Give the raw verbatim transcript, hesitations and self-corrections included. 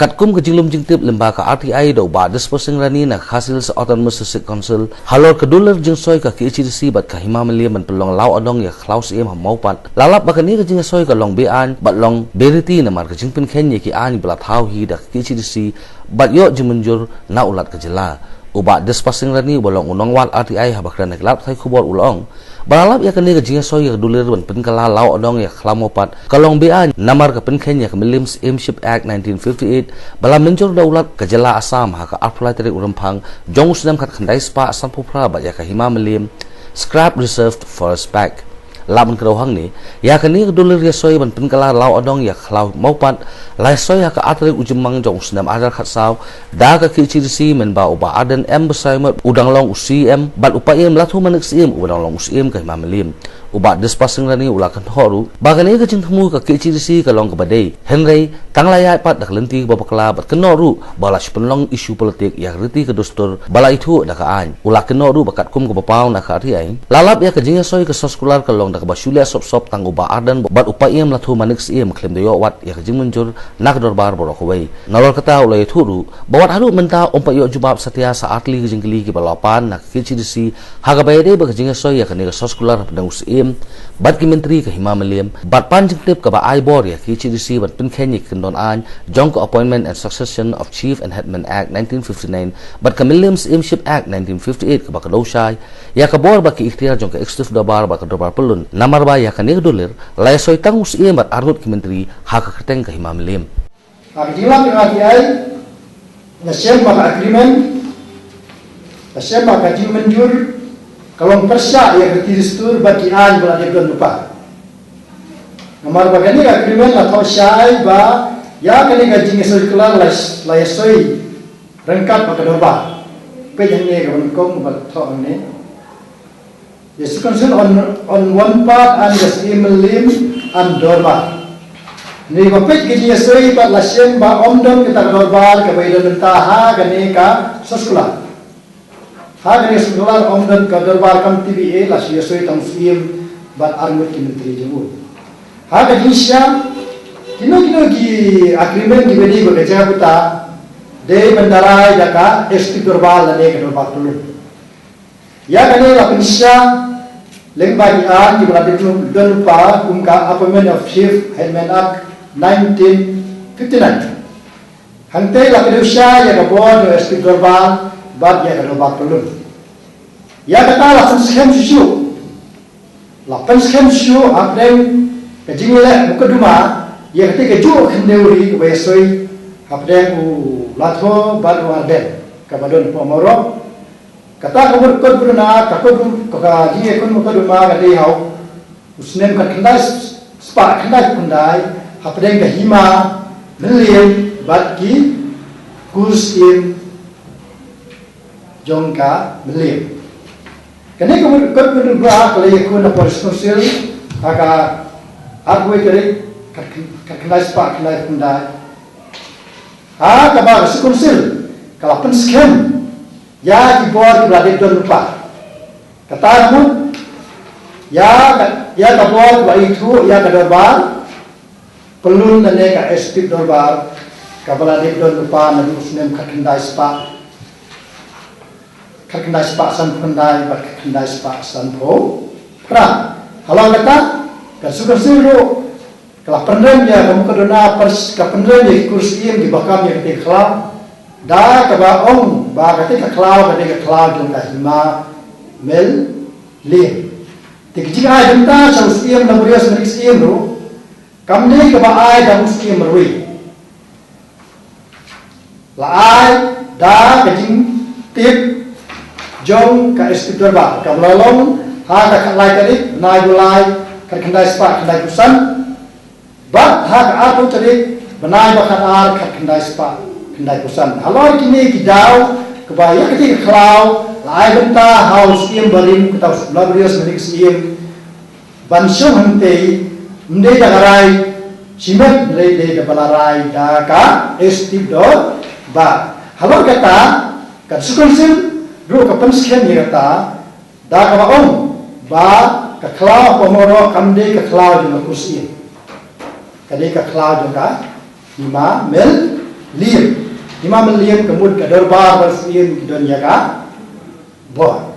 Katkum ka jinglum jingtip lyngba ka R T I da u Bah Dispur Singh Rani na Khasi Hills Autonomous District Council, halor ka dulir jingsoi ka K H A D C bad ka Hima Mylliem ban pynlong law adong ïa ka khlaw syiem ha Mawpat, la lap ba kane ka jingïasoi ka long be-aiñ bad long beriti namar ka jingpynkheiñ ïa ki aiñ ba la thaw hi da ka K H A D C bad ïoh jingmynjur na u Lat ka jylla. U Bah Dispur Singh Rani uba long u nongwad R T I haba kren ha ki lad pathai khubor u la ong ba la lap ïa kane ka jingïasoi ïa ka dulir ban pynkylla law adong ïa ka khlaw Mawpat ka long be-aiñ namar ka pynkheiñ ïa ka Mylliem Syiemship Act nineteen fifty-eight ba la mynjur da u Lat ka jylla Assam ha ka arphew lai tarik u Rymphang jong u snem khatkhyndai spah sanphew phra bad ïa ka Hima Mylliem scrap reserved forest pack. La mynta ka dei hangne ïa kane ka dulir ïasoi ban pynkylla law adong ïa ka khlaw Mawpat la ïasoi ha ka ar tarik u Jymmang jong u snem ar hajar khatsaw da ka K H A D C mynba u Bah Ardent M Basaiawmoit u dang long u C E M bad u Paiem Lathumanik Syiem uba dang long u Syiem ka Hima Mylliem. U Bah Dispur Singh Rani u la kynnoh ruh ba kane ka jingthmu ka K H A D C ka long kaba dei, hynrei tang la ïaid pat da ka lynti kaba bakla bad kynnoh ruh ba la shu pynlong issue politik ïa ka riti ka dustur ba la ithuh da ka aiñ. U la kynnoh ruh ba katkum kaba paw na ka R T I, la lap ïa ka jingïasoi ka soskular ka long da kaba shu leh sop sop tang u Bah Ardent bad u Paiem Lathumanik Syiem khlem da ïoh wat ïa ka jingmynjur na ka dorbar baroh kawei. Nalor kata u la ïathuh ruh ba wat haduh mynta ym pat ïoh jubab satia sa artylli ki jingkylli kiba la pan na ka K H A D C ha kaba ïadei bad ka jingïasoi ïa kane ka soskular hapdeng u Syiem bad ki myntri ka Hima Mylliem bad pan jingtip kaba ai bor ïa ka K H A D C ban pynkheiñ ïa ki kyndon aiñ jong ka Appointment and Succession of Chief and Headman Act nineteen fifty-nine bad ka Mylliem Syiemship Act nineteen fifty-eight kaba kdew shai ïa ka bor bad ki iktiar jong ka Executive Dorbar bad ka Dorbar Pyllun namar ba ïa kane ka dulir la ïasoi tang u Syiem bad arngut ki myntri ha ka kyrteng ka Hima Mylliem. Ha ka jinglap jong R T I, la shem ba ka agreement, la shem ba ka jingmynjur ka long pyrshah ïa ka riti dustur bad ki aiñ ba la dep don lypa. Namar ba kane ka agreement la thoh shai ba ïa kane ka jingïasoi soskular la, la ïasoi ryngkat bad ka dorbar. Peit hangne ka ban kong ba la thoh hangne. The District Council on, on one part and the Syiem Mylliem and Dorbar. Hynrei ba peit ka jingïasoi bad la shem ba ym don kata ka dorbar kaba ïadon bynta ha kane ka soskular. Ha kane ka soskular ym don ka dorbar kam T B A, la shu ïasoi tang u Syiem bad arngut ki myntri jong u. Ha ka jingshisha, kino kino ki agreement kiba dei bad ka jaka buta, dei ban darai da ka Executive Dorbar lane ka Dorbar Pyllun. Ïa kane la pynshisha lyngba ki aiñ kiba la dep don lypa kum ka Appointment of Chief Headman Act nineteen fifty-nine. Hangtei la kdew shai ïa ka bor jong ka Executive Dorbar bad ïa ka Dorbar Pyllun. Ïa kata la pynskhem shuh shuh. La pynskhem shuh hapdeng ka jingleh mukotduma ïa katei kajuh ka khyndew ri kaba ïasoi hapdeng u Latho bad u Ardent kaba don hapoh Mawroh. Kata ka mut kot mukotduma, ka kot, ka, ka jingïakut mukotduma ka dei ha u snem khatkhyndai spah khyndai phew khyndai hapdeng ka Hima Mylliem bad ki kur syiem jong ka Mylliem. Kane ka mut kot mukotduma ka la ïakhun ha Parish Council ha ka arphew tarik khat, khatkhyndai spah khyndai phew khyndai. Ha kaba ka District Council ka la pynskhem ïa ki bor kiba la dep don lypa. Kata ka mut ïa ka, ïa ka bor ba ithuh ïa ka Dorbar Pyllun lane ka Executive Dorbar kaba la dep don lypa naduh u snem khatkhyndai spah, khatkhyndai spah sanphew khyndai bad khatkhyndai spah sanphew phra. Halor kata ka District Council ruh ka la pynrem ïa ka mukotduma, pers-, ka pynrem ïa ki kur syiem kiba kam ïa katei ka khlaw da kaba ong ba katei ka khlaw ka dei ka khlaw jong ka Hima Mylliem. Te ka jingai bynta sha u Syiem Laborious Manik Syiem ruh kam dei kaba ai da u Syiem marwei. La ai da ka jingtip jong ka Executive Dorbar kaba la long ha ka khatlai tarik bnai July khatkhyndai spah khyndai phew san bad ha ka arphew tarik bnai ba khatar khatkhyndai spah khyndai phew san. Halor kine ki daw kaba ïa katei ka khlaw la ai bynta ha u Syiem barim, kata u Laborious Manik Syiem, ban shong hangtei, ym dei da ka rai shimet, ym dei da ba la rai da ka Executive Dorbar. Halor kata ka District Council ruh ka pynskhem ïa kata da kaba ong ba ka khlaw hapoh Mawroh kam dei ka khlaw jong ka kur syiem, ka dei ka khlaw jong ka Hima Mylliem. Liam. Hima Mylliem ka mut ka dorbar ban sien ki don ïa ka bor.